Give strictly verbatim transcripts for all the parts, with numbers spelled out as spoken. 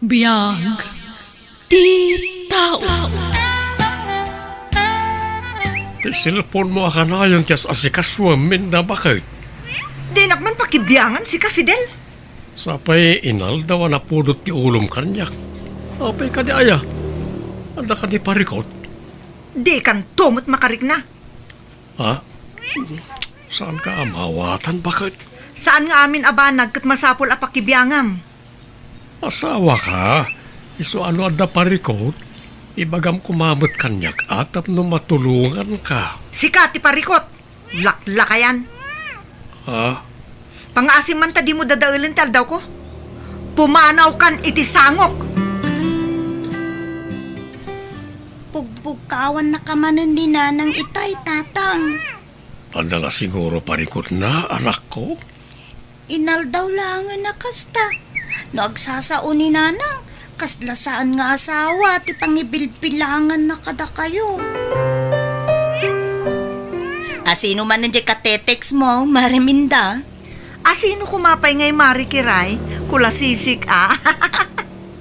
Biag ti tao. Ti cellphone-mo a kanayon ti as-asikasuem, Minda, baket? Dinak man pakibiangan sika, Fidel. Sapay inaldaw a napudot ti ulom kaniak. Apay kadi aya? Adda kadi parikut? Dikanto met makarikna. Ha? Saanka a maawatan, baket? Saan nga amin a banag ket masapul a pakibiangam. Asawaka, isu a no adda parikut, ibagam koma met kaniak a tapno matulonganka. Sika ti parikut! Laklakayan! Ha? Pangaasim man ta dimo dadaelen ti aldawko. Pumanawkan iti sangok! Pugbugkawannaka manen ni Nanang itay, Tatang. Adda la siguro parikutna, anakko? Inaldaw laengen a kasta. No agsasao ni Nanang, kasla saan nga asawa ti pangibilbilanganna kadakayo. Asino manen diay katetext-mo, Mare Minda? Asino koma pay ngay, Mare Kiray? Kulasisik a.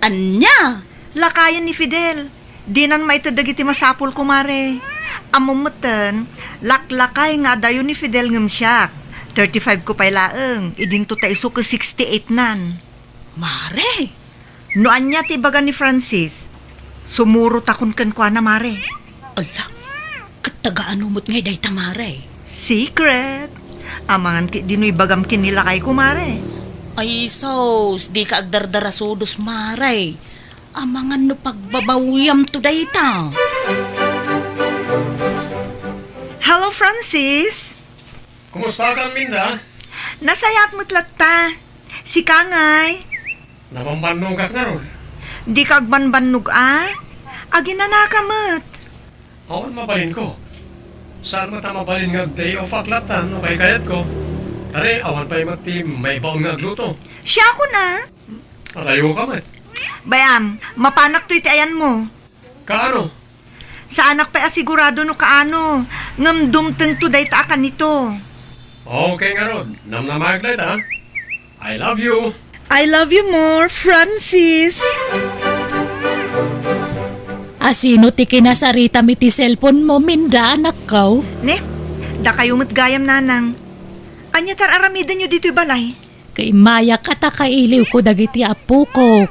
Ania? Lakayen ni Fidel. Dinan maited dagiti masapulko, Mare. Ammom metten, laklakay nga adayo ni Fidel ngem siak. Thirty-five ko pay laeng, idinto ta isu ket sixty-eight-nan. Mare! No ania ti ibaga ni Francis, sumurotakon kenkuana, Mare. Ala, ket taga ano met ngay dayta, Mare? Secret! Amangan ketdi no ibagam ken ni lakayko, Mare. Ay sus, dika agdardarasudos, Mare. Amangan no pagbabawiamto dayta. Hello, Francis. Kumustakan, Minda? Nasayaat met latta. Sika ngay? Nabambannogak ngarud. Dika agbanbannog a? Aginanaka met. Awan mabalinko. Saan met a mabalin nga ag-day off-ak latta no kaykayatko. Tari, awan pay met ti maibaon nga agluto. Siakon a? Adayoka met. Bay-am, mapanak toy ti ayanmo. Kaano? Saanak pay a sigurado no kaano, ngem dumtengto dayta a kanito. Okay ngarud, namnamaek dayta. I love you. I love you more, Francis. Asino ti kinasaritam iti cellphone-mo, Minda, anakko? Ne, dakayo met gayam, Nanang. Ania ti ar-aramidenyo ditoy balay? Kaimmayak a ta kailiwko dagiti apokok.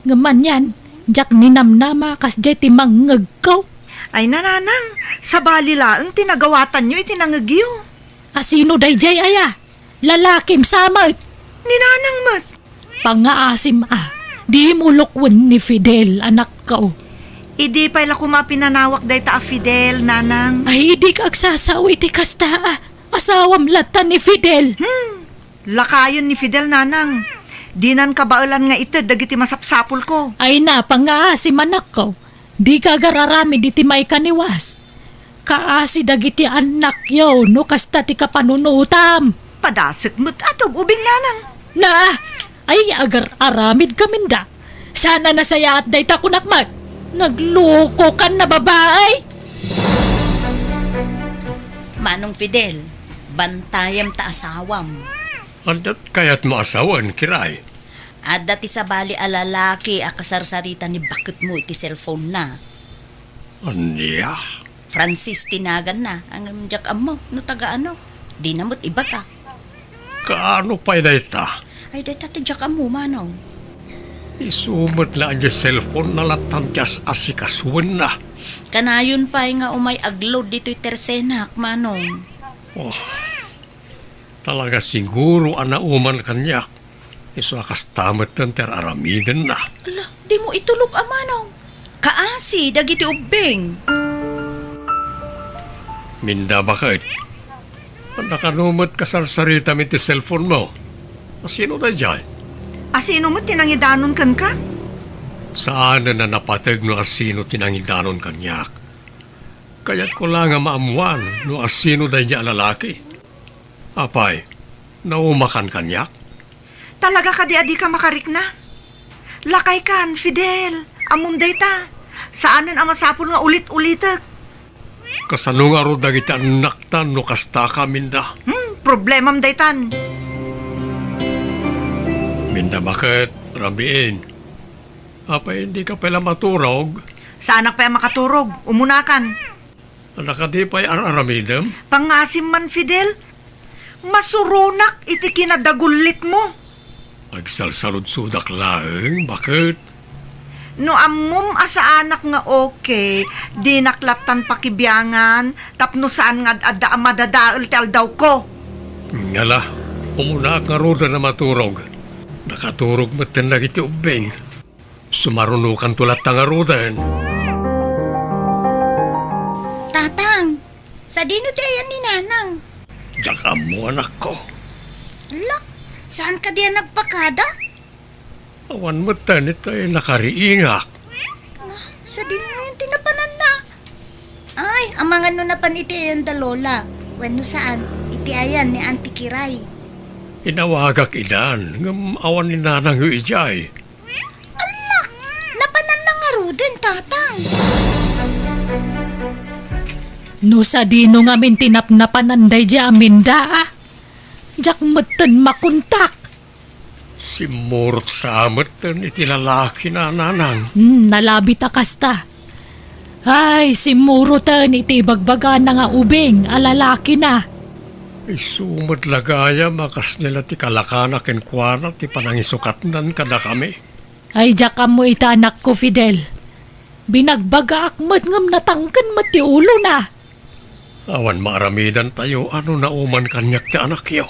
Ngem anian, diak ninamnama kasdiay ti mangngegko. Ay, Nanang, sabali laeng ti nagawatanyo iti nangngegyo. Asino daydiay aya? Lalakim sa met. Ni Nanang met. Pangaasim a, dimo lukwen ni Fidel, anakko. Idi pay la koma pinanawak dayta a Fidel, Nanang. Ay, dika agsasao iti kasta a. Asawam latta ni Fidel. Hmm. Lakayen ni Fidel, Nanang. Dinan kabaelan nga ited dagiti masapsapulko. Ay, napangaasim, anakko. Dika agar-aramid iti maikaniwas. Kaasi dagiti annakyo no kasta ti kapanunotam. Padasek met a tub-ubing, Nanang. Na, ay agar-aramidka, Minda. Saan a nasayaat dayta, kunak met. Naglokokan a babai. Manong Fidel, bantayem ta asawam. Adda kayatmo a sawen, Kiray? Adda ti sabali a lalaki a kasarsarita ni baketmo iti cellphone-na. Ania? Francis ti naganna, ngem diak ammo no taga ano. Dina met ibaga. Kaano pay dayta? Ay, dayta ti diak ammo, Manong. Isu met la a diay cellphone-na latta ti as-asikasuenna. Kanayon pay nga umay agload ditoy tersenak, Manong. Oh, talaga siguro a nauman kaniak. Isu a kasta metten ti ar-aramidenna. Ala, dimo itulok a, Manong. Kaasi dagiti ubbing. Minda, baket? Ania kano met kasarsaritam iti cellphone-mo? Asino daydiay? Asino met ti nangidanon kenka? Saanen a napateg no asino ti nangidanon kaniak. Kayatko la nga maammuan no asino daydiay a lalaki. Apay, naumakan kaniak? Talaga kadi a dika makarikna? Lakaykan, Fidel. Ammom dayta. Saanen a masapul nga ulit-ulitek. Kasano ngarud dagiti annakta no kastaka, Minda? Hmm, problemam daytan. Minda, baket, rabiin. Apay, dika pay la maturog? Saanak pay a makaturog. Umunakan. Adda kadi pay ar-aramidem? Pangasim man, Fidel. Masuronak iti kinadagullitmo. Agsalsaludsodak laeng, baket. No ammom a saanak nga okay, dinak lattan pakibiangan tapno saan nga ad-adda a madadael ti aldawko. Ngala, umunaak ngaruden a maturog. Nakaturog metten dagiti ubbing. Sumarunokanto latta ngaruden. Tatang, sadino ti ayan ni Nanang? Diak ammo, anakko. Ala, saan kadi a nagpakada? Awan metten iti nakariingak. Ah, sadino ngayon ti napananna? Ay, amangan no napan iti ayan da Lola. Wenno saan, iti ayan ni Auntie Kiray. Inawagak idan, ngem awan ni Nanangyo idiay. Ala! Napananna ngaruden, Tatang! No sadino ngamin ti napnapanan daydi aminda, a? Diak metten makontak. Simmurot sa metten iti lalakina, Nanang. Hmm, nalabit a kasta. Ay, simmuroten iti ibagbagana nga ubing a lalakina. Isu met la gayam a kasdiay la ti kalakana kenkuana ti panangisukatnan kadakami. Ay, diak ammo ita, anakko, Fidel. Binagbagaak met ngem natangken met ti ulona. Awan maaramidantayo a no nauman kaniak ti anakyo.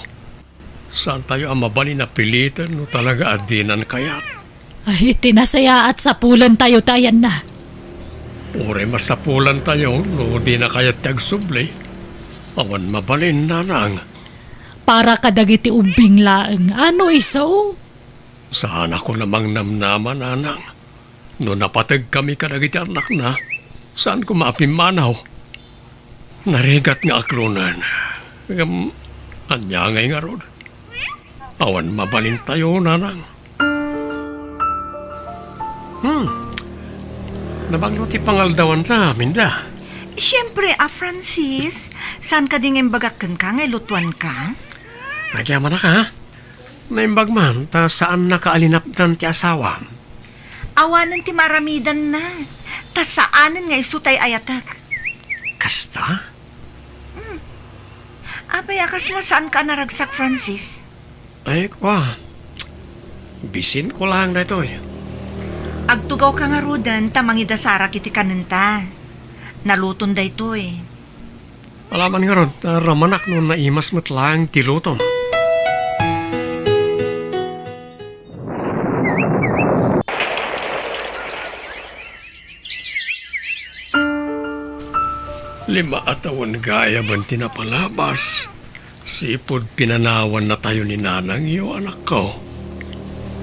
Saantayo a mabalin a piliten no talaga a dinan kayat. Ay, iti nasayaat, sapulentayo ti ayanna. Uray masapulantayo no dina kayat ti agsubli. Awan mabalin, Nanang. Para kadagiti ubbing laeng, ano isu? Saanakon a mangnamnama, Nanang. No napategkami kadagiti annakna, saan koma a pimmanaw. Narigat nga aklonen. Ngem, ania ngay ngarud? Awan mabalintayo, Nanang. Hmm. Nabagno ti pangaldawanta, Minda. Siempre, a Francis, saan kadi nga imbagak kenka nga ilutuanka? Agyamanak, ha? Naimbag man, ta saannaka a linapdan ti asawam. Awanen ti maaramidanna, ta saanen nga isu tay ayatek. Kasta? Hmm. Apay a kasla saanka a naragsak, Francis? Ay, kua. Bisinko laeng daytoy. Agtugawka ngaruden ta mangidasarak iti kanenta. Naluton daytoy. Alaman ngarud, ta ramanak no naimas met laeng ti lutom. Lima a tawen gayamen ti napalabas, sipud pinanawannatayo ni nanangyo, anakko.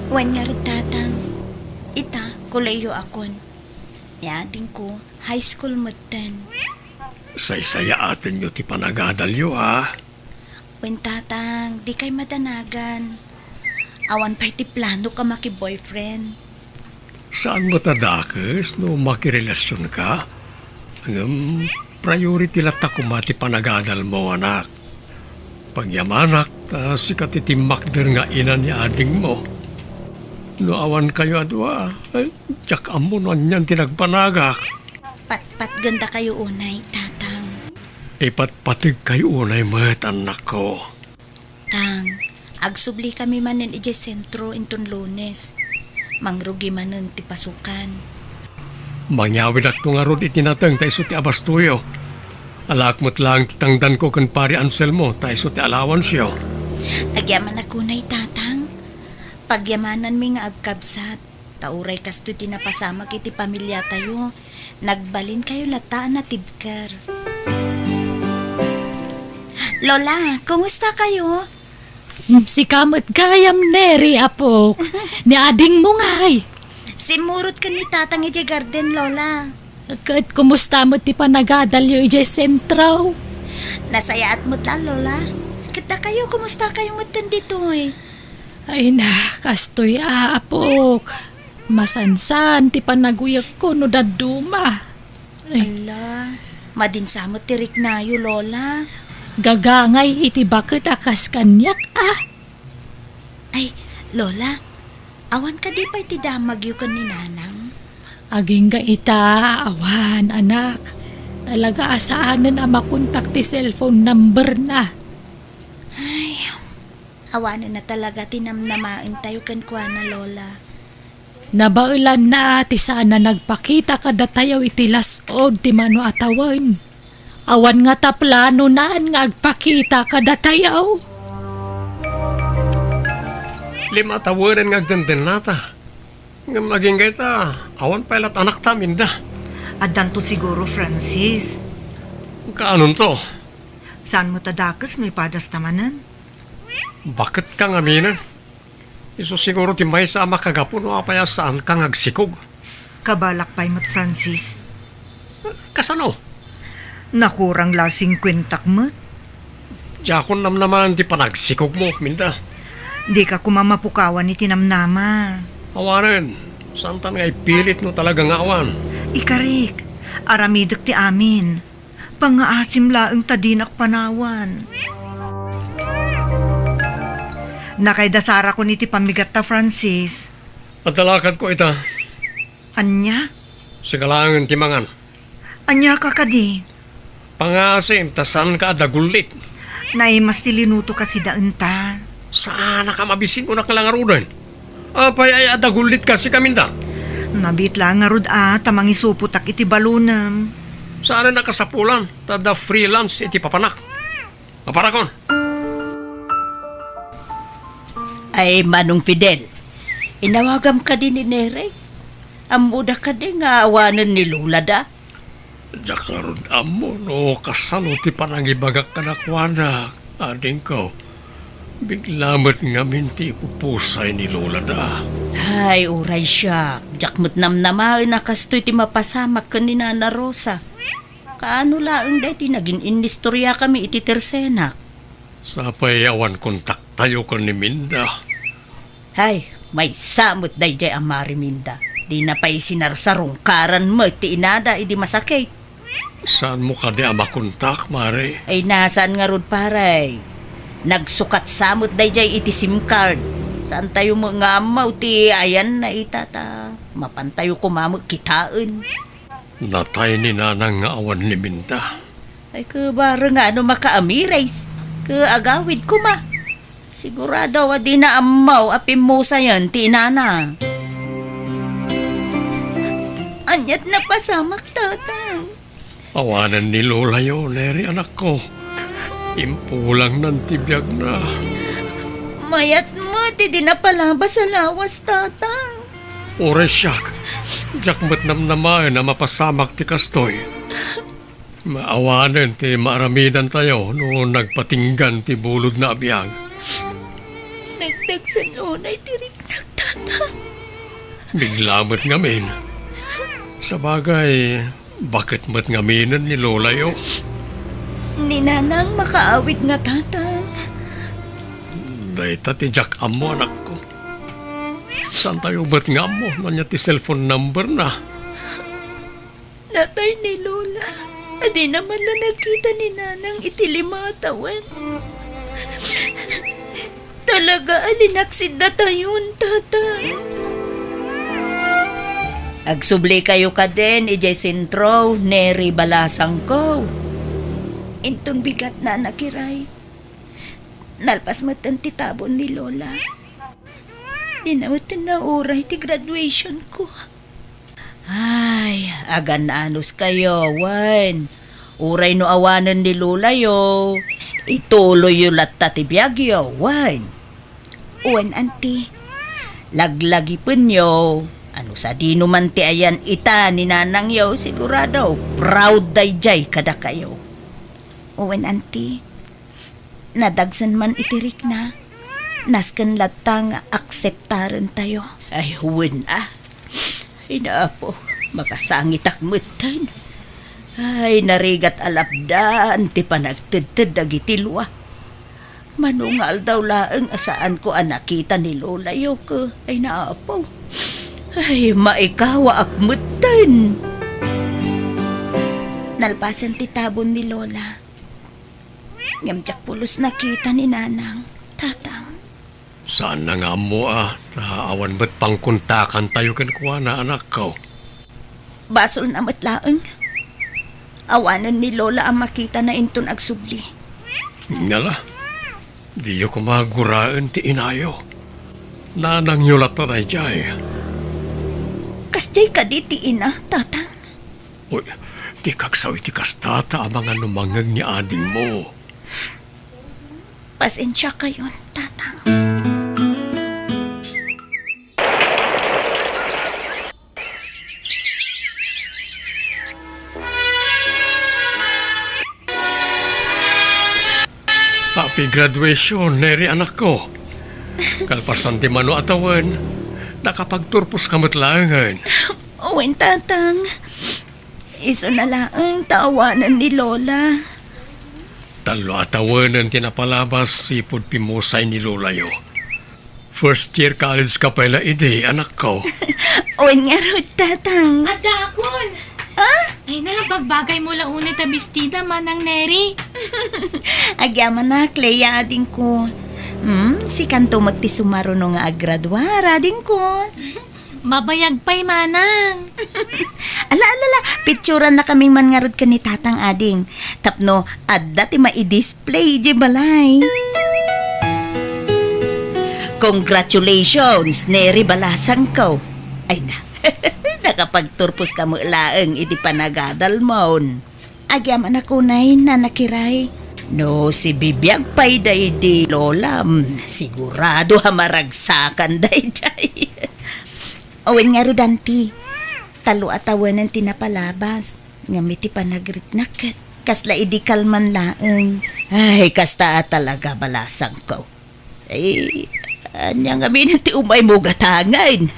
Wen ngarud, Tatang. Ita, kuleyyo akon. Ni adingko, high school metten. Saysayaatenyo ti panagadalyo, a? Wen, Tatang, dikay madanagan. Awan pay ti planok a maki-boyfriend. Saan met a dakes no makirelasionka? Ngem priority latta koma ti panagadalmo, anak. Pagyamanak, ta sika ti timmakder nga ina ni adingmo. No awankayo a dua, ay, diak ammo no anian ti nagbanagak. Patpatgendakayo unay, Tatang. Ipatpategkayo unay met, annakko. Tang, agsublikami manen idiay sentro inton Lunes. Mangrugi manen ti pasukan. Mangyawidakto ngarud iti nateng ta isu ti abastoyo. Alaak met laeng ti tangdanko ken Pari Anselmo ta isu ti allowanceo. Agyamanak unay, Tatang. Pagyamananmi nga agkabsat. Ta uray kastoy ti napasamak iti pamiliatayo, nagbalinkayo latta a natibker. Lola, kumustakayo? Mm, sika met gayam, Neri, apok. Ni adingmo ngay? Simmurot ken ni Tatang idiay garden, Lola. Ket kumusta met ti panagadalyo idiay sentro? Nasayaat met la, Lola. Ket dakayo, kumustakayo metten ditoy? Ay na, kastoy, apok. Masansan ti panaguyegko no dadduma. Ay. Ala, madinsa met ti riknayo, Lola. Gagangay iti baket a kas kaniak, a. Ay, Lola, Awan kadi pay ti damagyo ken ni Nanang? Agingga ita, awan, anak. Talaga a saanen a makontak ti cellphone number-na. Ay, awanen na talaga ti namnamaentayo kenkuana, Lola. Nabaelanna ti saan a nagpakita kadatayo iti las-ud ti mano a tawen. Awan ngata planonan nga agpakita kadatayo. Lima a tawenen nga agdendennata. Ngem agingga ita, awan pay lat anakta, Minda. Addanto siguro, Francis. Kaanonto? Saan met a dakes no ipadasta manen? Baket ka ngaminen. Isu siguro ti maysa a makagapu no apay a saanka nga agsikog. Kabalak pay met, Francis. Kasano? Nakurang la singkuentak met. Diakon namnamaen ti panagsikogmo, Minda. Dika koma mapukawan iti namnama. Awanen, saantan nga ipilit no talaga nga awan. Ikarik, aramidek ti amin. Pangngaasim laeng ta dinak panawan. Nakaidasarakon iti pammigatta, Francis. Adda lakadko ita. Ania? Sika laengen ti mangan. Ania ka kadi? Pangngaasim ta saanka a dagullit. Naimas ti linuto kasi daenta. Saanak a mabisin, kunak la ngaruden. Apay aya a dagullit kasi, Minda? Nabiit la ngarud a ta mangisupotak iti balonem. Saanen a kasapulan ta adda free lunch iti papanak. Maparakon. Ay, Manong Fidel, inawagam kadi ni Neri? Ammoda kadi nga awanen ni Lolada? Diak ngarud ammo no kasano ti panangibagak kadakuada, adingko. Bigla met ngamin ti ipupusay ni Lolada. Ay, uray siak, diak met namnamaen a kastoy ti mapasamak ken ni Nana Rosa. Kaano laeng daytoy nagin-inistoriakami iti tersenak? Sapay awan kontaktayo ken ni Minda. Hay, maysa met daydiay a Mari Minda. Dina pay sinarsarungkaran met ti inada idi masakit. Saanmo kadi a makontak, Mari? Ay, nasaan ngarud, pare? Nagsukat sa met daydiay iti sim card. Saantayo met nga ammo ti ayanna ita ta mapantayo koma met kitaen. Natay ni Nanang nga awan ni Minda. Ay, ket bareng nga no makaamires, ket agawid koma. Sigurado a dina ammo a pimmusayen ti inana. Aniat napasamak, Tatang? Awanen ni Lolayo, Neri, anakko. Impulangnan ti biagna. Mayat met idi napalabas a lawas, Tatang. Uray siak, diak met namnamaen a mapasamak ti kastoy. Maawanen ti maaramidantayo no nagpatinggan ti bulodna a biag. Nagdagsen unay ti riknak, Tatang. Bigla met ngamin. Sabagay, baket met ngaminen ni Lolayo? Ni Nanang makaawid nga, Tatang. Dayta ti diak ammo, anakko. Saantayo met nga ammo no ania ti cellphone number na? Natay ni Lola. A dina man la nakita ni Nanang iti lima a tawen. Talaga a linaksid datayon, Tatang. Agsublikayo kadin idiay sentro, Neri, balasangko. Inton bigat, Nana Kiray. Nalpas metten ti tabon ni Lola. Dina metten nauray ti graduation ko. Ay, agan-anos kayo, wen. Uray no awanen ni Lolayo, ituloyyo latta ti biagyo, wen. Wen, Auntie. Laglagipenyo, ano sadino man ti ayan ita ni Nanangyo, sigurado, proud daydiay kadakayo. Wen, Auntie. Nadagsen man iti rikna, nasken latta nga akseptarentayo. Ay, wen a. Ay, Apo, makasangitak metten. Ay, narigat a lapdan ti panagtedted dagiti lua. Mano nga aldaw laeng a saanko a nakita ni Lolayo, ay, Apo. Ay, maikawaak metten. Nalpasen ti tabon ni Lola. Ngem diak pulos nakita ni Nanang, Tatang. Saanna nga ammo a, ta awan met pangkontakantayo kenkuana, anakko. Basolna met laeng. Awanen ni Lola a makitana inton agsubli. Ngala, diyo koma guraen ti inayo. Nanangyo latta daydiay. Kasdiay kadi ti ina, Tatang? Uy, dikak sao iti kasta ta amangan no mangngeg ni adingmo. Pasensiakayon, Tatang. Happy graduation, Neri, anakko. Kalpasan ti mano a tawen, nakapagturposka met laengen. Wen, Tatang. Isuna laeng ta awanen ni Lola. Tallo a tawenen ti napalabas sipud pimmusay ni Lolayo. First year college ka pay la idi, anakko. Wen ngarud, Tatang. Addaakon! Ah? Ay na, bagbagaymo la unay ta bestida, Manang Neri. Agyamanak, Lea, adingko. Hmm, sikanto met ti sumaruno nga agraduar, adingko. Mabayag pay, Manang. Ala, ala, ala, picturannakaming man ngarud ken ni Tatang, ading. Tapno adda ti maidisplay idiay balay. Congratulations, Neri balasangko. Ay na, nakapagturposka met laeng iti panagadalmon. Agyamanak unay, Nana Kiray. No sibibiag pay daydi Lolam, sigurado a maragsakan daydiay. Wen ngarud, Anti, tallo a tawenen ti napalabas, ngem iti panagriknak ket kasla idi kalman laeng. Ay, kasta a talaga, balasangko. Ay, ania ngamin ti umaymo gatangen?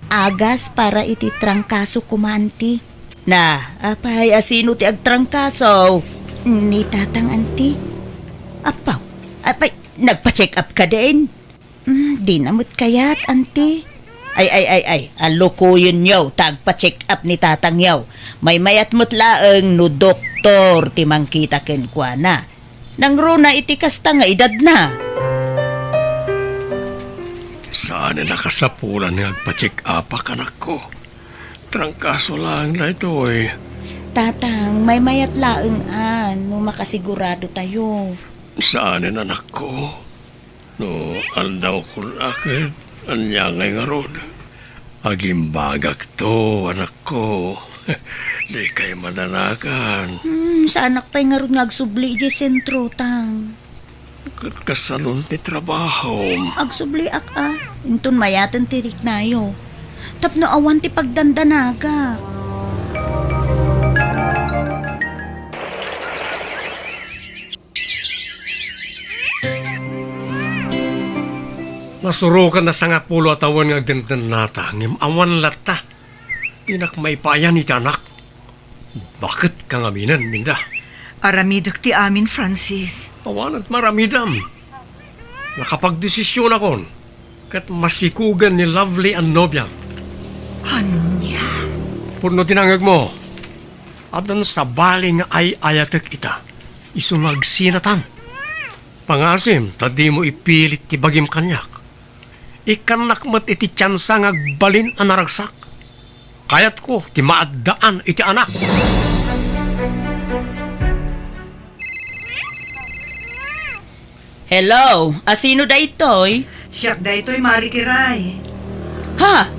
Agas para iti trangkaso koma, Anti. Na, apay, asino ti agtrangkaso? Ni Tatang, Anti. Apaw, apay, nagpa-check up kadin? Hmm, dina met kayat, Anti. Ay, ay, ay, ay, alukoyenyo ta agpa-check up ni Tatangyo. Maymayat met laeng no doktor ti mangkita kenkuana. Nangruna iti kasta nga edadna. Saan a nakasapulan nga agpa-check-upak, anakko. Trangkaso laeng daytoy. Tatang, maymayat laeng a no makasigurado tayo. Saan, anakko. No aldawkon a ket ania ngay ngarud? Agimbagakto, anakko. Dikay madanagan. Hmm, saanak pay ngarud nga agsubli idiay sentro, Tang. Ket kasalon ti trabahom. Agsubliak a, inton mayaten ti riknayo. Tapno awan ti pagdandanagak. Nasurokan a sangapulo a tawen nga agdendennata, ngem awan latta. Dinak maipayan iti anak. Baket ka ngaminen, Minda. Aramidek ti amin, Francis. Awan met maramidam. Nakapagdesisionakon, ket masikugen ni Lovely a nobiam. Ania? Pudno ti nangngegmo. Addan sabali nga ay-ayatek ita. Isu nga agsinatan. Pangasim ta dimo ipilit ti bagim kaniak. Ikkannak met iti tiansa nga agbalin a naragsak. Kayatko ti maaddaan iti anak. Hello, asino daytoy? Siak daytoy, Mare Kiray. Ha?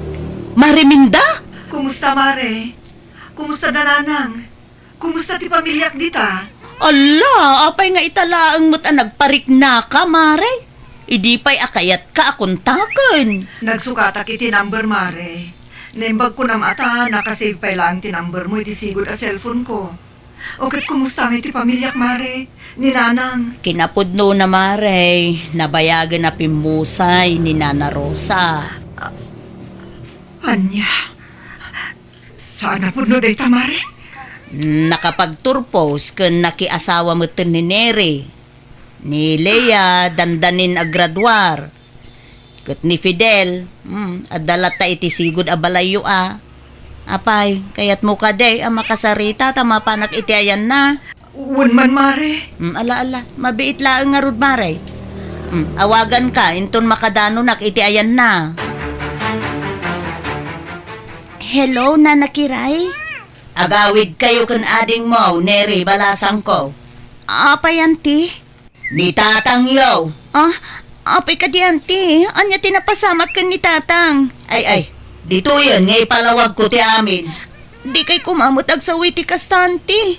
Mare Minda? Kumusta, Mare? Kumusta da Nanang? Kumusta ti pamiliak dita? Alla, apay nga ita laeng met a nagpariknaka, Mare? Idi pay a kayatka a kontaken. Nagsukatak iti number, Mare. Naimbag ko namata, nakasave pay laeng ti number mo iti sigud a cellphone ko. O ket kumusta nga iti pamiliak, Mare? Ni Nanang? Kinapudnona, Mare. Nabayagen a pimmusay ni Nana Rosa. Ania? Saan a pudno dayta, Mare? Nakapagturpos ken nakiasawa metten ni Neri. Ni Lea, dandanin a graduar. Ket ni Fidel, hmm, adda latta iti sigud a balayyo a. Apay, kayatmo kadi a makasarita ta mapanak iti ayanna? Wen man, Mare. Hmm, ala, ala, mabiit laeng ngarud, Mare. Hmm, awaganka inton makadanonak iti ayanna. Hello, Nana Kiray? Agawidkayo ken adingmo, Neri, balasangko. Apay, Auntie? Ni tatangyo. Ah, apay kadi, Auntie? Ania ti napasamak ken ni tatang? Ay, ay, ditoyen nga ipalawagko ti amin. Dikay koma met agsaw iti kasta, Auntie.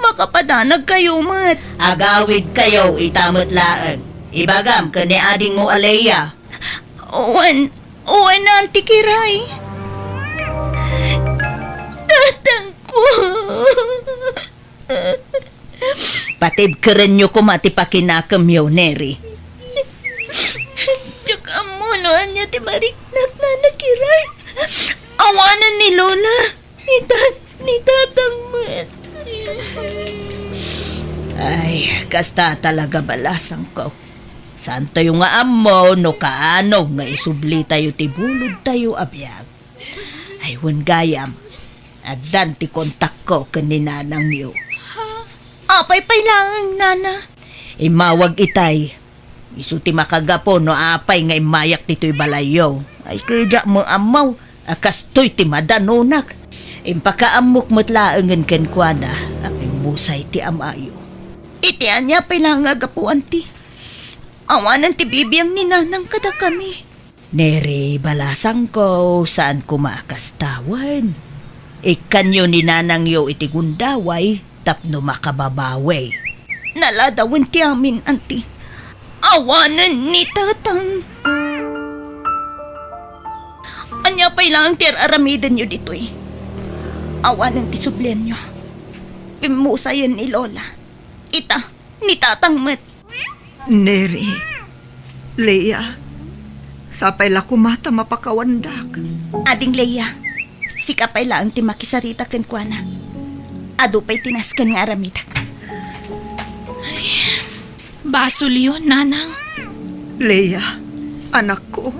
Makapadanagkayo met. Agawidkayo ita met laeng. Ibagam ken ni adingmo a Leia. Wen, wen, Auntie Kiray. Tatangko. Patibkerenyo koma ti pakinakemyo, Neri. Diak ammo no ania ti mariknak, Nana Kiray. Awanen ni Lola. Ni tat-, ni tatang met. Ay, kasta talaga, balasangko. Saantayo nga ammo no kaano nga isublitayo ti bulodtayo a biag. Ay, wen gayam, addan ti kontakko ken ni nanangyo. Apay pay laeng, Nana? Immawag itay. Isu ti makagapu no apay nga immayak ditoy balayyo. Ay, ket diak met ammo a kastoy ti madanonak. Impakaammok met laengen kenkuana a pimmusay ti amayo. Iti ania pay laeng a gapu, Auntie? Awanen ti bibiang ni nanang kadakami. Neri, balasangko, saan koma a kasta wen. Ikkanyo ni nanangyo iti gundaway tapno makababawi. Naladawen ti amin, Auntie. Awanen ni tatang. Ania pay laeng ti ar-aramidenyo ditoy? Awanen ti sublianyo. Pimmusayen ni Lola. Ita, ni tatang met. Neri, Leia, sapay la koma ta mapakawandak. Ading Leia, sika pay laeng ti makisarita kenkuana. Adu pay ti nasken nga aramidek. Basolyo, Nanang. Leia, anakko.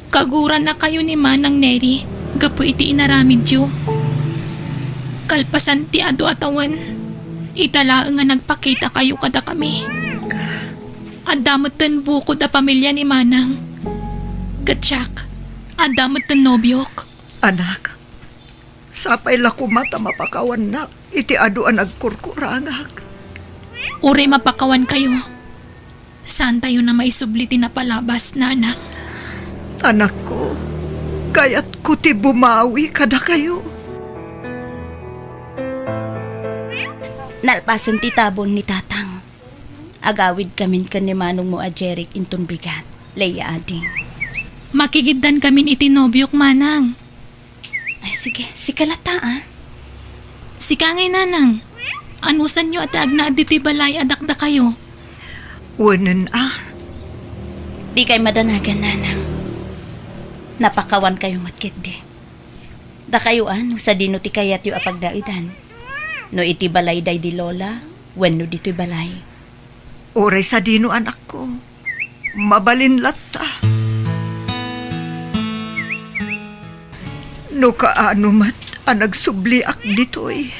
Kagurannakayo ni Manang Neri gapu iti inaramidyo. Kalpasan ti adu a tawen, ita laeng nga nagpakitakayo kadakami. Adda metten bukod a pamilia ni Manang. Ket siak, adda metten nobiok. Anak, sapay la koma ta mapakawannak iti adu a nagkurkurangak. Uray mapakawankayo, saantayon a maisubli ti napalabas, Nanang. Anakko, kayatko ti bumawi kadakayo. Nalpasen ti tabon ni Tatang. Agawidkamin ken ni manongmo a Jeric inton bigat, Leia ading. Makigiddankamin iti nobiok, Manang. Ay, sige. Sika latta, a. Sika ngay, Nanang. Anusanyo a ti agnaed ditoy balay a dakdakayo? Wenen, a. Dikay madanagan, Nanang. Napakawankayo met ketdi. Dakayo, a, no sadino ti kayatyo a pagnaedan. No iti balay daydi Lola, wenno ditoy balay. Uray sadino, anakko. Mabalin latta. No kaano met a nagsubliak ditoy,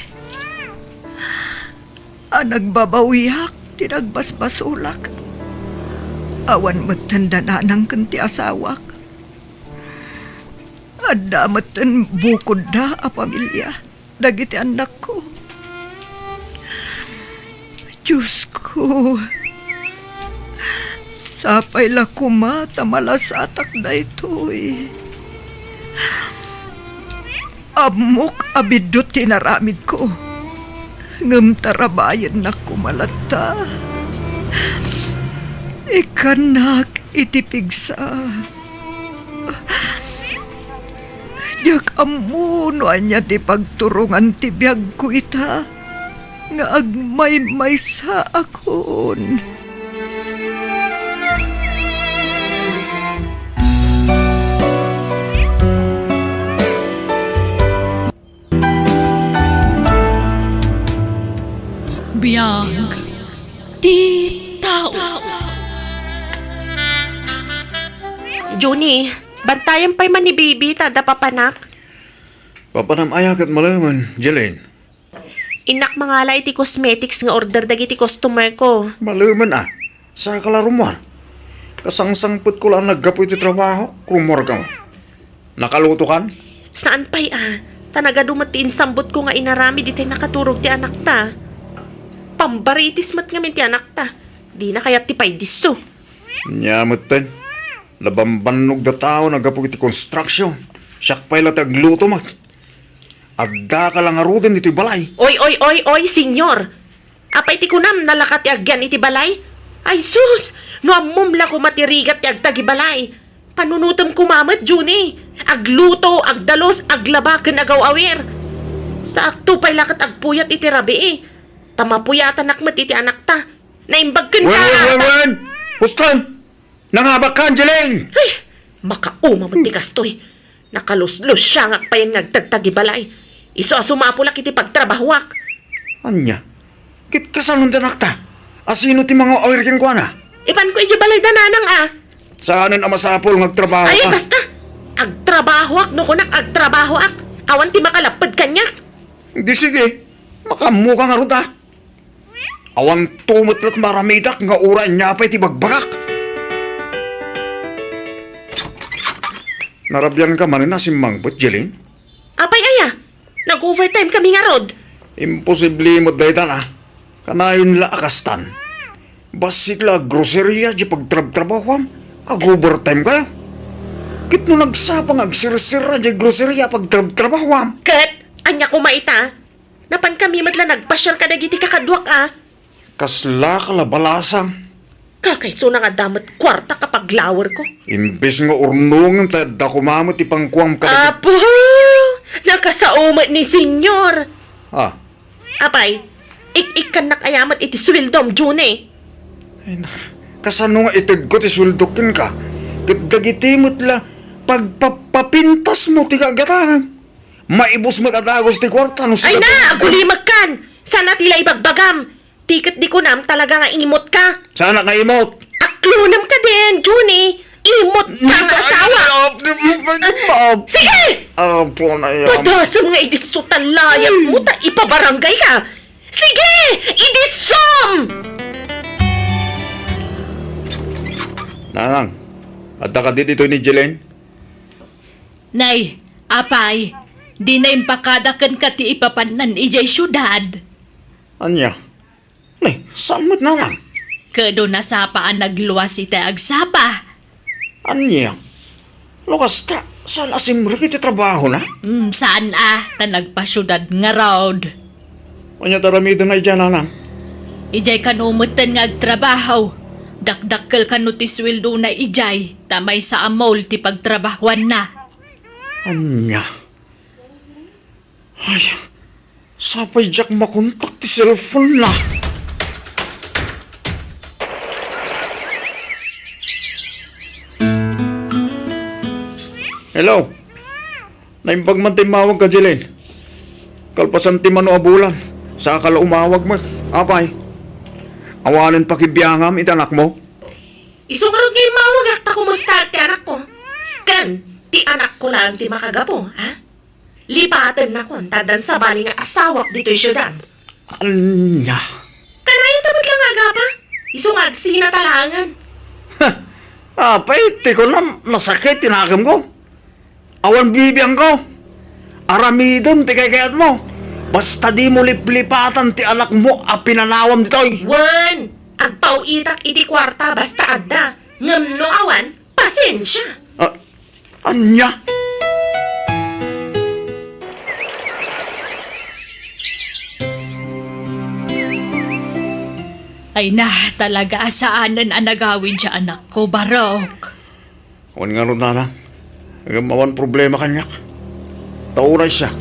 a nagbabawiak ti nagbasbasolak, awan metten da nanang ken ti asawak. Adda metten bukodda a pamilia dagiti annakko. Diosko, sapay la koma ta malasatak daytoy. Ammok a biddut ti inaramidko, ngem tarabayennak koma latta. Ikkannak iti pigsa. Diak ammo no ania ti pagturongan ti biagko ita nga agmaymaysaakon. Biag ti tao. Junie, bantayan pay man ni Baby ta adda papanak. Papanam aya ket malemen, Jeline? Innak mangala iti cosmetics nga order dagiti customer ko. Malemen a. Saka la rummuar. Kasangsangpetko la a naggapu iti trabaho, rummuarka met. Nakalutokan? Saan pay a, ta nagadu met ti insambotko nga inaramid itay nakaturog ti anakta. Pambaritis met ngamin ti anakta. Dina kayat ti paydisso. Nia metten, nabambannogda tao naggapu iti construction. Siak pay la ti agluto met. Addaka la ngaruden iti balay. Oy, oy, oy, oy, senyor! Apay ti kunam, nalaka ti agyan iti balay? Ay sus! No ammom la koma ti rigat ti agtagibalay. Panunotem koma met, Junie. Agluto, agdalus, aglaba ken agaw-awir. Saakto pay la ket agpuyat iti rabii. Ta mapuyatanak met iti anakta. Naimbag kenka. Wen, wen, wen, wen! Huston! Nangabak ka, Angeline! Ay, makauma met ti kastoy. Nakaluslusiangak payen nga agtagtagibalay. Isu a sumapulak iti pagtrabahoak. Ania? Ket kasano ti anakta? A sino ti mangaw-awir kenkuana? Ipanko idiay balayda, nanang a. Saanen a masapul nga agtrabaho ka? Ay, basta! Agtrabahoak no kunak agtrabahoak. Awan ti makalapped kaniak. Di sige, makaammoka ngarud a. Awan to met la ti maaramidak nga uray ania pay ti bagbagak. Narabianka manen a simmangbet, Jeline? Apay aya? Nag-overtime kami ngarud. Imposible met dayta a. Kanayon la a kastan. Bassit la a groceria ti pagtrabtrabahoam. Ag-overtime kayo. Ket no nagsapa nga agsirsira ti groceria pagtrabtrabahoam. Ket, ania koma ita? Napan kami met la nagpasiar kadagiti kakaduak a. Kasla ka la balasang. Kakaisuna nga adda met kuarta ka paglawerko. Imbes nga urnongen ta adda koma met ti pangkuam kadagiti. Apo! Nakasao met ni Senyor. Ah. Apay, ik-ikkannak aya met iti sueldom, Junie. Ay, nak-, kasano nga itedko ti sueldo kenka? Ket dagiti met la pagpapapintas mo ti kagatan. Maibus met a dagus ti kuarta no sika. Ay na, agulimekkan! Saan a ti la ibagbagam? Ti ket di kunam talaga nga imot ka. Saan a nga imot? Aklonem ka din, Junie. Imot ka nga asawa. Sige! Apo na yan. Padasem nga idisso ta layat mo ta ipabarangay ka. Sige! Idisom! Nanang, adda ka ditoy ni Jelen? Nay, apay, dina impakada kenka ti ipapannan idiay siudad? Ania? Nay, saan met, nanang? Ket no nasapa a nagluas itay agsapa. Ania? No kasta, saan a simrek iti trabahona? Hmm, saan a, ta nagpasiudad ngarud. Ania ti aramidena idiay, nanang? Idiay kano metten nga agtrabaho. Dakdakkel kano ti sueldona idiay, ta maysa a mall ti pagtrabahoanna. Ania? Ay, sapay diak makontak ti cellphone na. Hello? Naimbag man ti immawag ka, Jelen. Kalpasan ti mano a bulan, saka la umawag met. Apay, awanen pakibiangam iti anakmo? Isu ngarud nga immawagak ta kumusta ti anakko. Ken, ti anakko laeng ti makagapu, ha? Lipatennakon ta addan sabali nga asawak ditoy siudad. Ania? Kanayon ta met la nga agapa. Isu nga agsina ta laengen. Apay, ti kunam, nasakit ti nakemko. Awan bibiangko. Aramidem ti kaykayatmo. Basta dimo liplipatan ti anakmo a pinanawam ditoy. Wen, agpaw-itak iti kuarta basta adda. Ngem no awan, pasensia. Ah, ania? Ay na, talaga a saanen a nagawid ti anakko, Barok. Wen ngarud, nanang, ngem awan problema kaniak. Ta uray siak,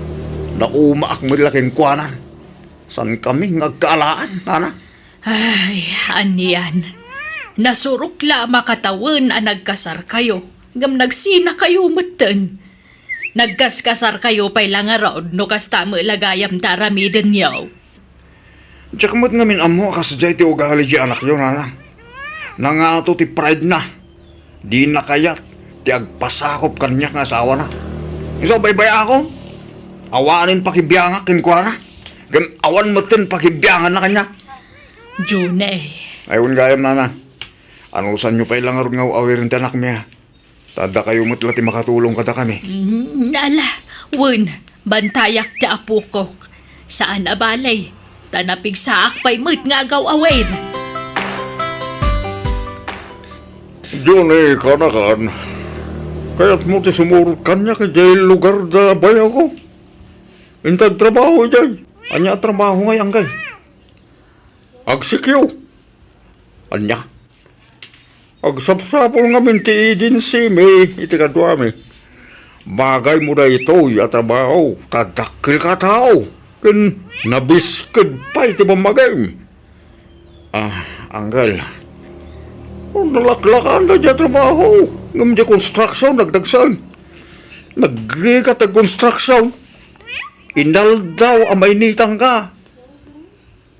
naumaak met la kenkuana. Saan kami nga agkaalaan, nanang? Ay, anian. Nasurok la a makatawen a nagkasarkayo, ngem nagsinakayo metten. Nagkaskasarkayo pay la ngarud no kasta met la gayam ti aramidenyo. Diak met ngamin ammo a kasdiay ti ugali ti anakyo, nanang. Nangato ti pride na. Dina kayat ti agpasakop kaniak nga asawana. Isu a baybay-akon, awanen pakibiangak kenkuana. Ngem awan metten pakibianganna kaniak. June. Ay, wen gayam, nanang. Anusanyo pay la ngarud nga aw-awiren ti anakmi, a? Ta dakayo met la ti makatulong kadakami. Mm, ala, wen, bantayak ti apokok. Saan a bale, ta napigsaak pay met nga agaw-awir. Johnny, kanakan, kayatmo ti sumurot kaniak idiay lugar da bayawko? Inted trabaho idiay. Ania a trabaho ngay, Anggal? Agsikyo. Ania? Agsapsapul ngamin ti agency mi iti kaduami. Bagaymo daytoy a trabaho, ta dakkelka a tao, ken nabisked pay ti pammagim. Ah, Anggal. Oh, nalaklakan daydiay a trabaho. Ngem diay construction, nagdagsen. Nagrigat ti construction. Inaldaw a mainitanka.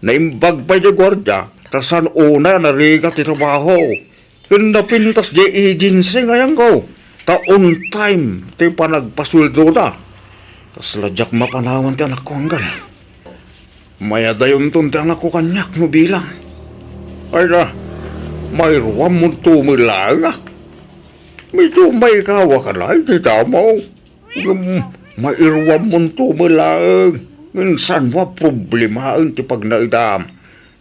Naimbag pay diay guardia, ta saan unay a narigat ti trabaho. Ken napintas diay agency nga ayanko, ta on time ti panagpasueldoda. Kasla diak mapanawan ti anakko, Anggal. Mayadayonton ti anakko kaniak no bilang. Ay na, mairuammonto met laeng, a. Medyo maikawak a laeng ti damo. Ngem mairuammonto met laeng. Ngem saanmo a problemaen ti pagnaedam.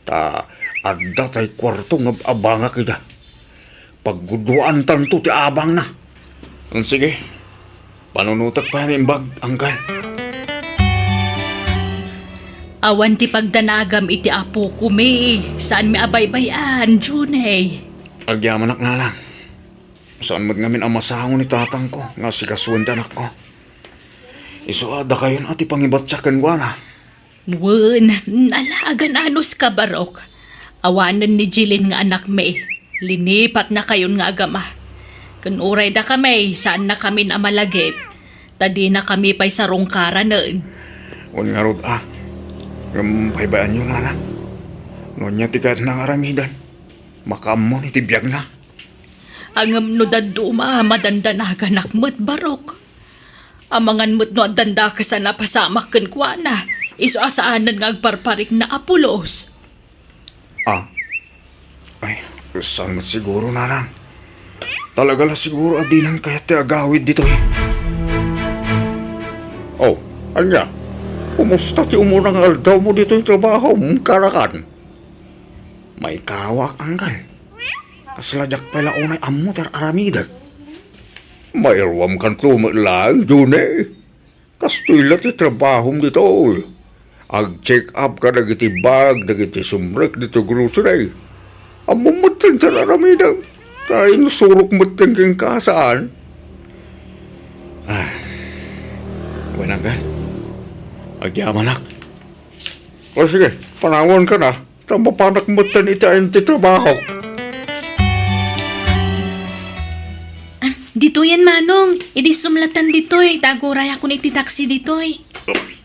Ta adda tay kuarto nga ab-abangak ida. Pagguduantanto ti abangna. Sige, panunotek pay a naimbag, Anggal. Awan ti pagdanagam iti apokon, saanmi a baybay-an, Junay. Agyamanak, Nanang. Saan met ngamin a masango ni tatangko nga asikasoen ti anakko. Isu a dakayon a ti pangibatiak kenkuana. Wen, ala, agan-anuska, Barok. Awanen ni Jeline nga anakmi. Linipatnakayon nga agama. Ken uray dakami, saannakamin a malagip, ta dinakami pay sarungkaranen. Wen ngarud a. Ngem paybayanyo, Nanang. No ania ti kayatna nga aramiden, makaammon iti biagna. Ngem no dadduma, madandanaganak met, Barok. Amangan met no addan dakes a napasamak kenkuana, isu a saanen nga agparparikna a pulos. Ah. Ay, saan met siguro, Nanang. Talaga la siguro a dinan kayat ti agawid ditoy. Oh, ania? Kumusta ti umuna nga aldawmo ditoy trabahom, kanakan? Maikawak, Anggal. Kasla diak pay la unay ammo ti ar-aramidek. Mairuamkanto met laeng, June. Kastoy la ti trabahom ditoy. Ag-check up kadagiti bag, dagiti sumrek ditoy grocery. Ammom metten ti ar-aramidem. Ta insurok metten kenka, saan? Ah. Wen, Anggal. Agyamanak. O sige, panawanka na. Ta mapanak metten iti ayan ti trabahok. Ah, ditoyen, Manong. Idi sumlatan ditoy, ta agurayakon iti taxi ditoy.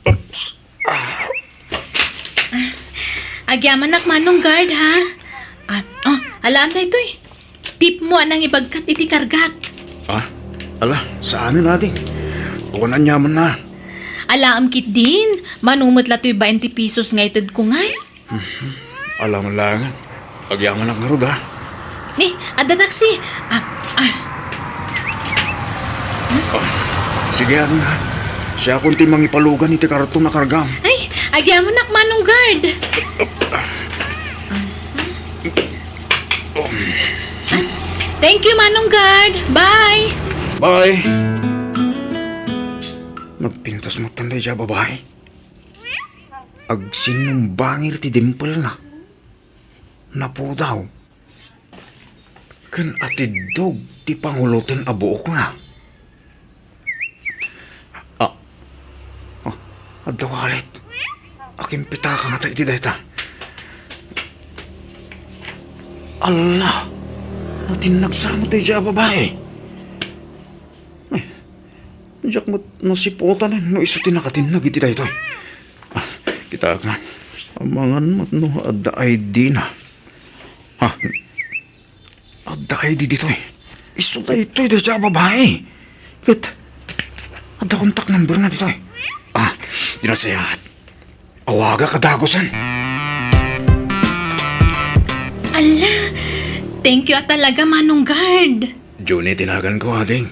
Oops. Ah, agyamanak, Manong Guard, ha? Ah, oh, alaam daytoy. Tipmo a nangibagkat iti kargak. Ah, ala, saanen, ading. Awan aniamanna. Alaam ketdin, mano met la toy baente pesos nga itedko ngay? Mhm. Ala man laengen. Agyamanak ngarud, ha? Ni, adda taxi. Ah, ah. Ah, sige, ading, ha? Siakon ti mangipalugan iti karton a kargam. Ay, agyamanak, Manong Guard. Ah, thank you, Manong Guard. Bye. Bye. Nagpintas met daydiay a babai. Agsinnumbangir ti dimpelna. Napudaw. Ken atiddog ti panguloten a buokna. Ah. Ah, adda wallet. Akimpitaka ngata iti dayta. Alla! Natinnag sa met daydiay a babai. Ay, diak met nasiputan no isu ti nakatinnag iti daytoy. Ah, kitaek man. Amangan met no adda I D na. Ha? Adda I D ditoy. Isu daytoy daydiay a babai. Ket adda contact number na ditoy. Ah, di nasayaat. Awagak a dagusen. Alla, Thank you a talaga, Manong Guard. Junie ti naganko, ading.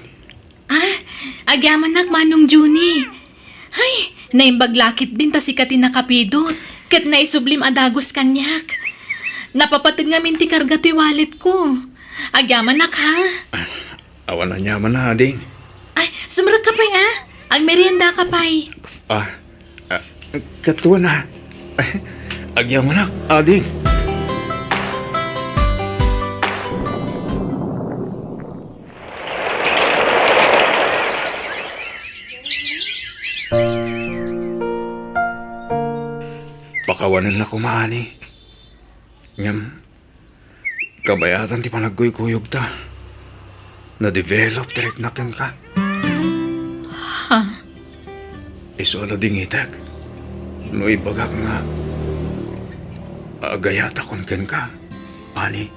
Ah, agyamanak, Manong Junie. Hay, naimbag la ketdin ta sika ti nakapidot, ket naisublim a dagus kaniak. Napapateg ngamin ti karga toy walletko. Agyamanak, ha? Ah, awan aniamanna, ading. Ay, sumrekka pay, ah. Agmeriendaka pay. Ah, ah, katuana. Agyamanak, ading. Pakawanennak koma, ani. Ngem, kabayatan ti panagkuykuyogta. Na-develop ti riknak kenka. Ha? Isu a ladingitek no ibagak nga agayatakon kenka, ani.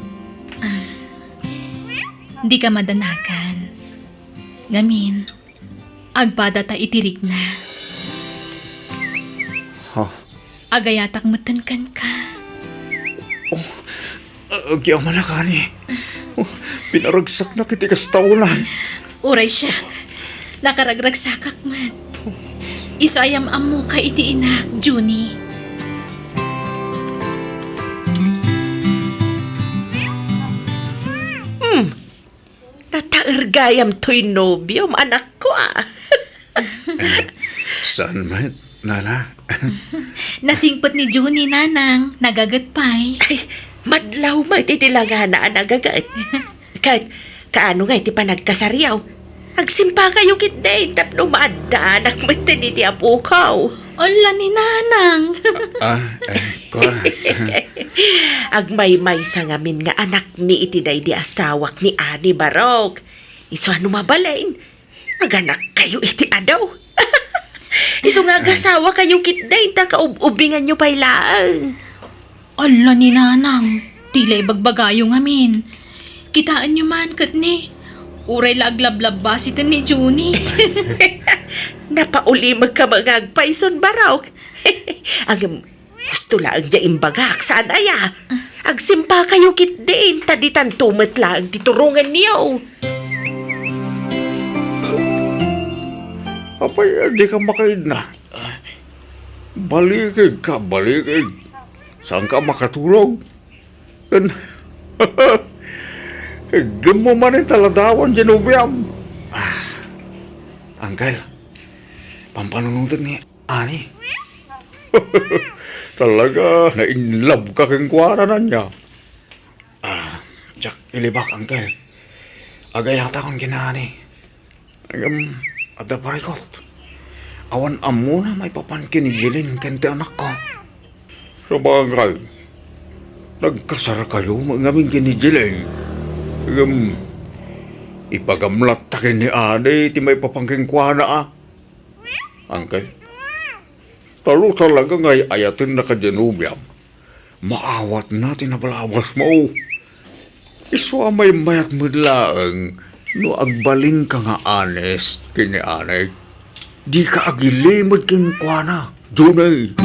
Dika madanagan. Ngamin, agpadata iti rikna. Ha? Agayatak metten kenka. Oh, agyamanak, ani. Oh, pinaragsaknak iti kasta unan. Uray siak, nakaragragsakak met. Isu a yam-ammoka iti inak, Junie. Hmm. Nataer gayam toy nobiom, anakko, ah. Eh, saan met, nana? Nasingpet ni Junie, nanang, nagaget pay. Ay, madlaw met iti langana a nagaget. Ket, kaano ngay ti panagkasaryo? Agsimpakayo ketdin tapno maaddaanak metten iti apokaw. Ala ni nanang. Ah, eh, kua. Agmaymaysa ngamin nga anakmi iti daydi asawak ni Ani Barok. Isu a no mabalin, aganakkayo iti adu. Isu nga agasawakayo ketdin ta kaub-ubinganyo pay laeng. Ala ni nanang, ti la ibagbagayo ngamin. Kitaenyo man ket ni, uray la aglablabasiten ni Junie. Napaulimekka nga agpayson, Barok. Ngem, husto laeng ti imbagak, saan aya? Agsimpakayo ketdin, ta ditanto met laeng ti turongenyo. Apay, dika makaidna? Balikig ka, balikig. Saanka makatulog? Ken, iggemmo manen ta ladawan ti nobiam. Ah, Uncle, pampanunotek ni Ani. Talaga, na-in love ka kenkuana, ania? Ah, diak ilibak, Uncle. Agayatakon ken ni Ani. Ngem, adda parikut. Awan ammona maipapan ken ni Jeline ken ti anakko. Sabagay, nagkasarkayo met ngamin ken ni Jeline. Ngem, ibagam latta ken ni Ani ti maipapan kenkuana, a. Uncle, ta no talaga nga ay-ayatenna kadi a nobiam, maawatna ti nabalabasmo. Isu a maymayat met laeng no agbalinka nga honest ken ni Ani. Dika agilimed kenkuana, Junie.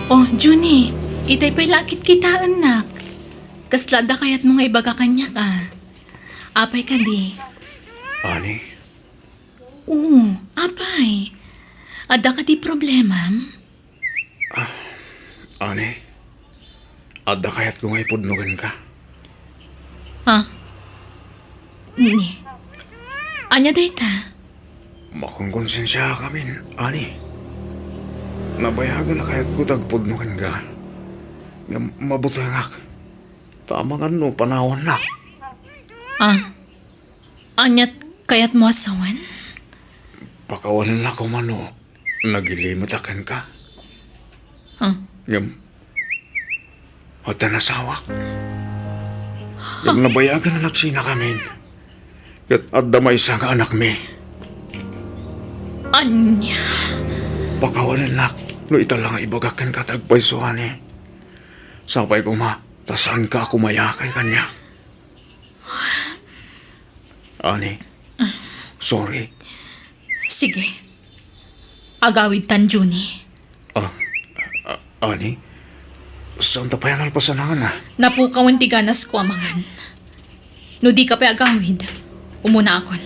Oh, Junie, itay pay la a kitkitaennak. Kasla adda kayatmo nga ibaga kaniak, a? Apay kadi? Ani? Oo, apay. Adda kadi problemam? Ah, Ani, adda kayatko nga ipudno kenka. Ha? Ni? Ania dayta? Makonkonsensiaak amin, Ani. Nabayagen a kayatko ti agpudno kenka. Ngem mabutengak. Ta amangan no panawannak. Ah. Aniat kayatmo a sawen? Pakawanennak koma no nagilimedak kenka. Huh? Ngem, adda nasawak. Ngem nabayagen a nagsinakamin. Ket adda maysa nga anakmi. Ania? Pakawanennak no ita la nga ibagak kenka ti agpayso, Ani. Sapay koma, ta saanka a kumayakay kaniak. Ani, sorry. Sige. Agawidtan, Junie. Ah, ah, Ani? Saanta pay a nalpasan a. Napukawen ti ganasko a mangan. No dika pay agawid, umunaakon.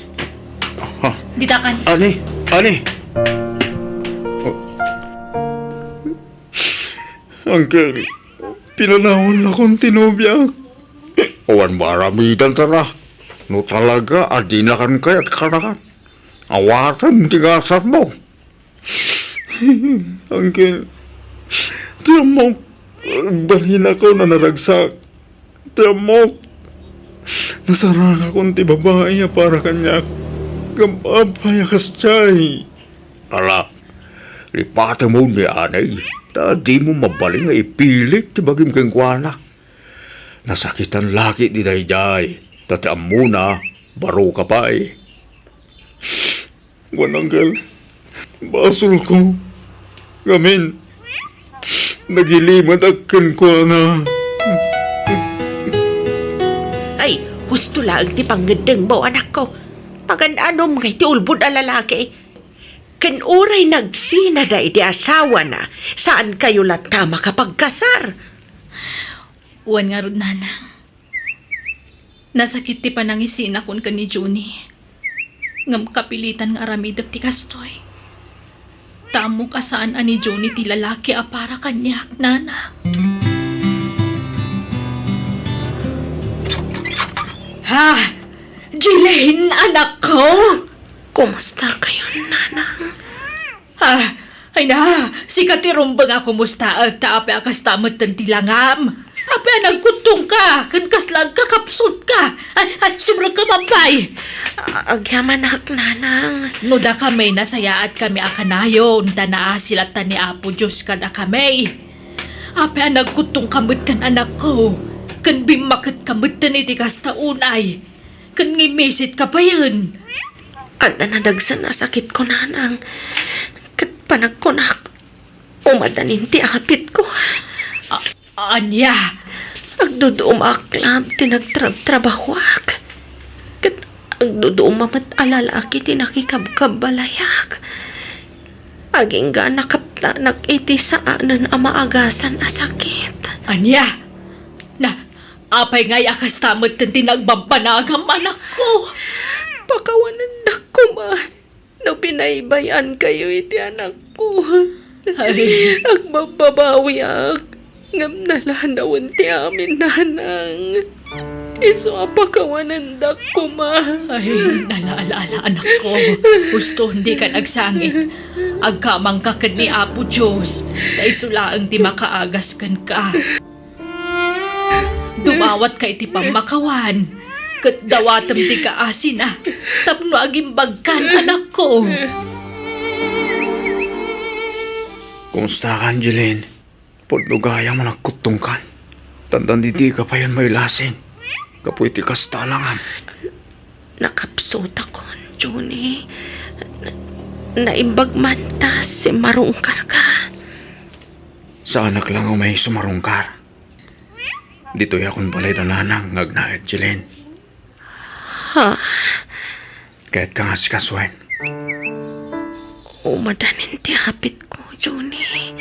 Ha? Ditakan. Ani? Ani? Oh. Uncle, pinanawannakon ti nobiak. Awan maaramidanta. No talaga a dinakan kayat kanakan, awatem ti gasatmo. Uncle, ti ammok, balinakon a naragsak. Ti ammok, nasarangakon ti babai a para kaniak. Ngem apay a kasdiay? Ala, lipatemon ni anay, ta dimo mabalin nga ipilik ti bagim kenkuana. Nasakitan la ketdi daydiay, ta ti ammona, baro ka pay. Wen, Uncle, basolko. Ngamin, nagilimedak kenkuana. Ay, husto laeng ti pangngeddengmo, anakko. Pagan-anom ngay ti ulbod a lalaki. Ken uray nagsinada iti asawana, saankayo latta a makapagkasar. Wen ngarud, nanang. Nasakit ti panangisinakon ken ni Junie. Ngem kapilitan nga aramidek ti kastoy. Ta ammok a saan a ni Junie ti lalaki a para kaniak, nanang. Ha? Jelaine, anakko? Kumusta kayon, nanang? Ah, ay na, sika ti rumbeng a kumustaek, ta apay a kasta metten ti langam? Apay a nagkuttongka, ken kasla agkakapsutka? Ay, ay, sumrekka, mabbay! A-, agyamanak, nanang. No dakami, nasayaatkami a kanayon, ta naasi latta ni Apo Dios kadakami. Apay a nagkuttongka metten, anakko, ken bimmaketka metten iti kasta unay? Ken ngimmisit ka payen. Adda nadagsen a sakitko, nanang. Ket panagkunak, umadanin ti apitko. A-, ania? Agdudumaak laeng ti nagtrabtrabahoak. Ket agduduma met a lalaki ti nakikabkabbalayak. Agingga nakaptanak iti saanen a maagasan a sakit. Ania? Na, apay ngay a kasta met ti nagbabbanagam, anakko? Pakawanendak koma no binaybay-ankayo iti anakko. Ay. Agbabbabawiak, ngem nalanawen ti amin, nanang. Isu a pakawanendak koma. Ay, ala, ala, ala, anakko. Husto, dikan agsangit. Agkamangka ken ni Apo Dios, ta isu laeng ti makaagas kenka. Dumawatka iti pammakawan, ket dawatem ti kaasina tapno agimbagkan, anakko. Kumustakan, Jeline? Pudno gayam a nagkuttongkan. Tantan didika payen mailasin gapu iti kasta a langam. Nakapsutakon, Junie. Na-, naimbag man ta simmarungkarka. Saanak la nga umay sumarungkar. Ditoyakon balay da nanang nga agnaed, Jeline. Ha? Kayatka nga asikasuen? Umadanin ti apitko, Junie.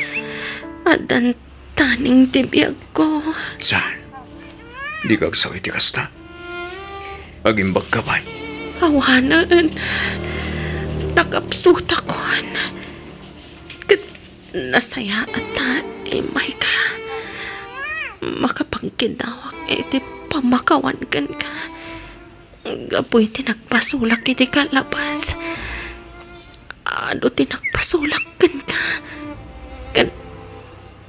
Addan taning ti biagko. Saan? Dika agsao iti kasta? Agimbagka pay? Awanen. Nakapsutakon. Ket nasayaat ta immayka. Makapagkidawak iti pammakawan kenka. Gapu iti nagpasulak iti kalabas, adu ti nagpasulak kenka, ken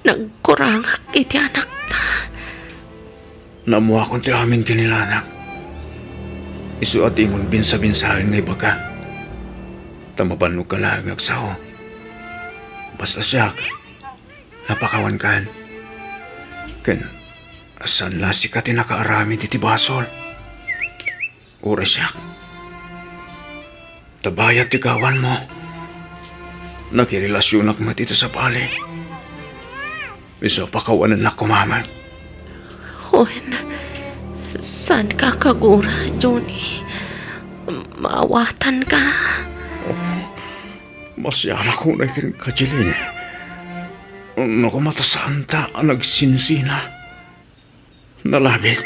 nagkurangak iti anakta. Naammoakon ti amin ken ni nanang. Isu a dimon binsabinsaen nga ibaga. Ta mabannogka laeng nga agsao. Basta siak, napakawankan. Ken saan la sika ti nakaaramid iti basol. Uray siak. Ta bayat ti gawanmo, nakirelasionak met iti sabali. Isu a pakawanennak koma met. Wen, saanka a kagura, Junie. Maawatanka. Masianak unay kenka, Jeline. No koma ta saanta a nagsinsina, nalabit.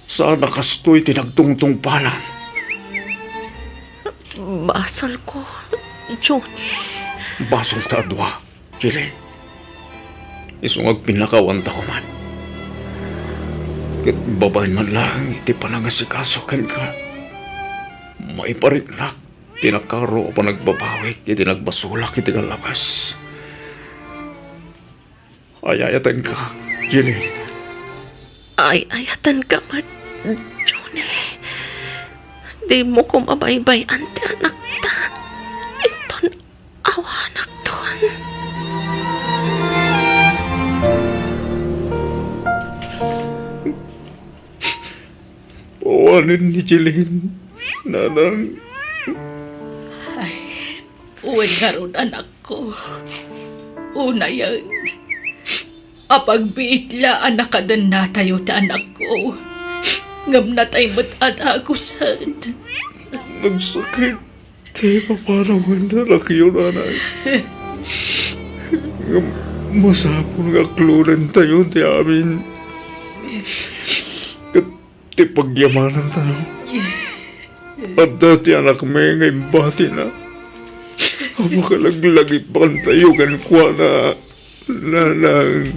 Saan a kastoy ti nagtungtungpalan. Basolko, Johnny. Basolta a dua, Jeline. Isu nga agpinnakawanta koman. Ket babaen man laeng iti panangasikaso kenka, maipariknak ti nakaro a panagbabawik iti nagbasolak iti kallabas. Ay-ayatenka, Jeline. Ay-ayatenka met, Johnny. Dimo koma baybay-an ti anakta. Inton awanakton. Awanen ni Jeline, nanang. Ay, wen ngarud, anakko. Unayen, apagbiit la a nakadennatayo ti anakko. Ngem natay met a dagusen. Nagsakit ti ipapanawen ti anakyo, nanay. Ngem masapul nga aklodentayo ti amin. Ket ti pagyamanantayo, adda ti anakmi nga imbatina a makalaglagipantayo kenkuana, nanang.